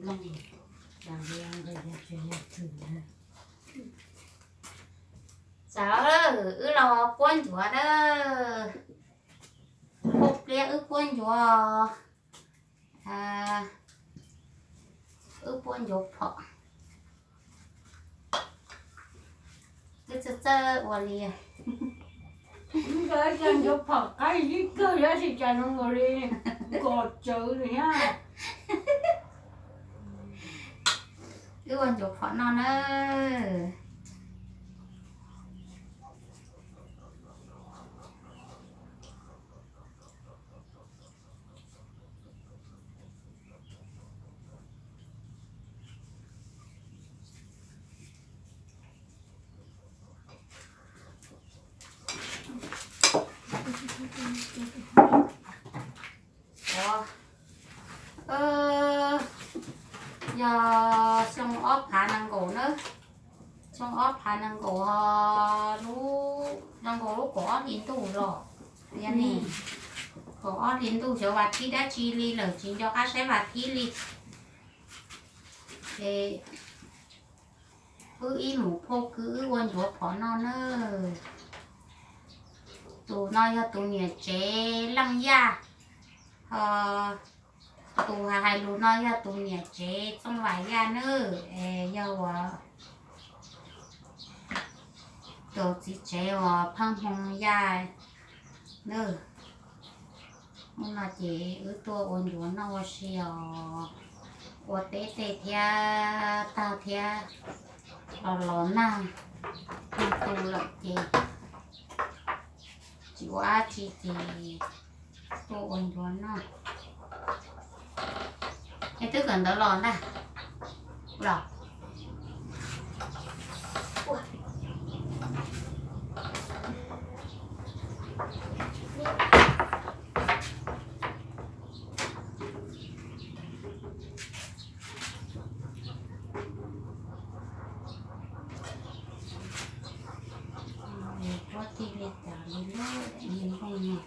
Txawm wb los puab ncuav na, puab pliab wb puab ncuav, wb puab ncuav phom. Wb txawj txawj ua li. Ncuav phom qaib ib kawg, yog tsis cas zoo nkaus li kom tsawv li thiab. Wb ua ncuav phom noj na. Yog xyoo ob phav nees nkaum na, xyoo ob phav nees nkaum, nees nkaum lub kaum ob hlis ntuj los, yog ne, kaum ob hlis ntuj xyov vas thib dab tsi li lawm, tsis nco qab saib vas thib li. Ces wb ib mus phauj kwv wb ua ncuav phom noj na. Tus no yog tus niam tsev Leej Yaj, ho tus hais lus no yog tus niam tsev Txooj Vam Yaj na, es yog uas tus txiv tsev uas Pheej Hmoo Yaj na. Hnub no ces wb tuaj ua ncuav noj ua si os, ua teb tej thiab tag thiab los los nag, nag tu lawm ces tsis ua dab tsi ces tuaj ua ncuav noj. Es twb kawm ntawv los ntag los. Pob tig li cas li lub niag nplooj no.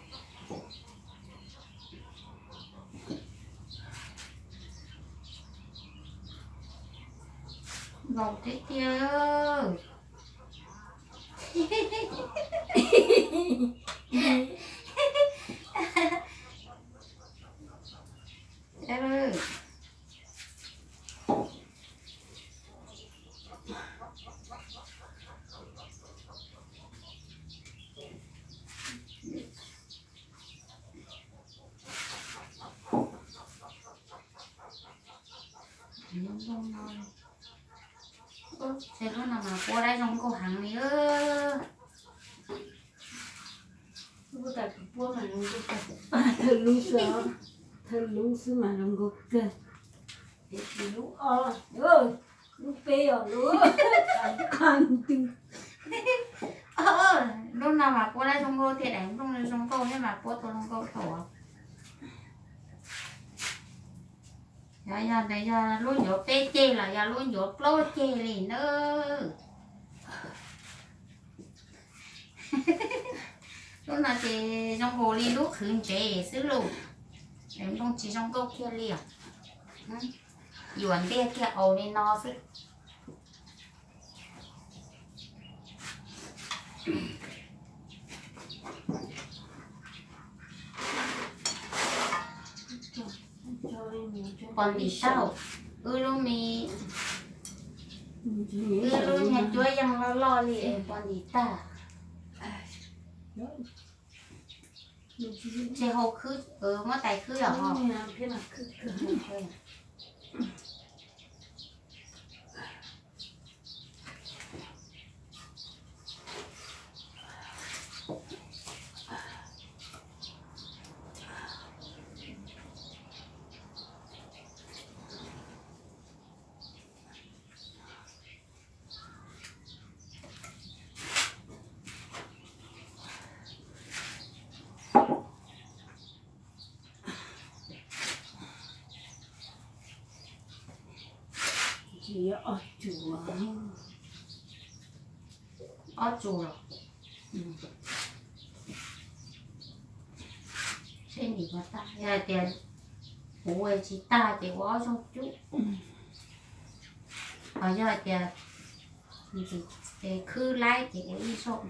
Nkaus tiag tiag. Ces lub no mas puab dab zoo nkauj heev li. Thawj lub xwb, thawj lub xwb mas zoo nkauj kawg. Tiam sis lub ob, lub peb os, lub qab ntws. Lub no mas puab dab zoo nkauj thiab, daim nplooj zoo nkauj thiab mas puab tau zoo nkauj dhau. Yog, yog ntawd yog lub ncuav peb ceg los yog lub ncuav plaub ceg li na. Lub no ces zoo nkaus li lub qhwv ntsev xwb lauj. Daim nplooj tsis zoo nkauj kiag li os. Yuam ntiag kiag aus li no xwb. Pos ntim taug, wb lub me, wb lub niag cuab yeej loj loj li es pos ntim tag. Tsis hau khwb, muab tais khwb yom. Tsis yog ob tsuas, ob tsuas los. Seb ntim puas tag, yog hais tias kuv tsis tag ces ua ob zaug cub. Ho yog tias ntxim ces khwb laib ces ua ib zaug.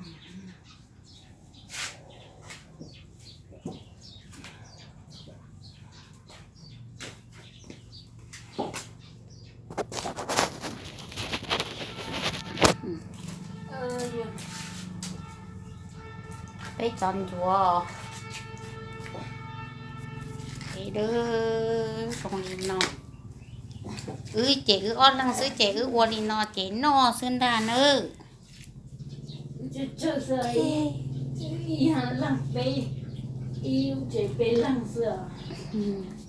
Peb txov ncuav, es zoo li no. Wb ces wb ob leeg xwb ces wb ua li no ces noj xwb ntag nawb. Ib leeg peb, ib lub tsev peb leeg xwb.